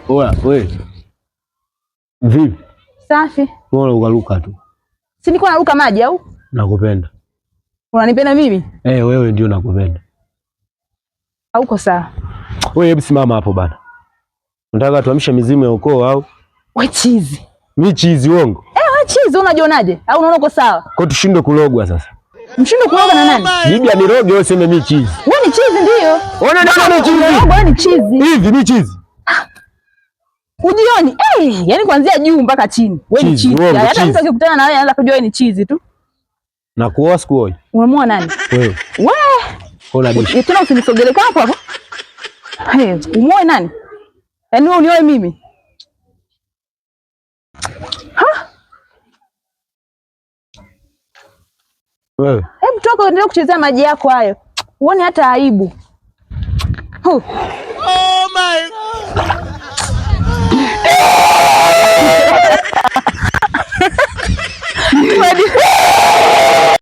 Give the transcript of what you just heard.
Oya, we. Vipi? Safi. Mbona ukaruka tu? Si nilikuwa naruka maji au? Nakupenda. Unanipenda mimi? Eh, wewe ndio nakupenda. Hauko sawa. Wewe hebu simama hapo bana. Unataka tuamshe mizimu ya ukoo au? We chizi. Mi chizi uongo. Eh, we chizi unajionaje? Au unaona uko sawa? Kwa tushindwe kulogwa sasa. Mshindwe kuloga na nani? Bibi aniroge wewe useme mi chizi. Wewe ni chizi ndio. Ona ndio ni chizi. Wewe ni chizi. Hivi mi chizi. Ujioni? Eh, yani kuanzia juu mpaka chini. Wewe ni Chizi, chizi. uongo, Hata chizi. mtu akikutana na wewe anaanza kujua wewe ni chizi tu. Na kuoa sikuoi. Unamwoa nani? Wewe. Wewe. Ona dishi. Tena usinisogelee hapo hapo. Hey, umuoe nani? Yaani wewe unioe mimi? Wewe. Hebu toka uendelee kuchezea maji yako hayo. Uone hata aibu. Huh. Oh my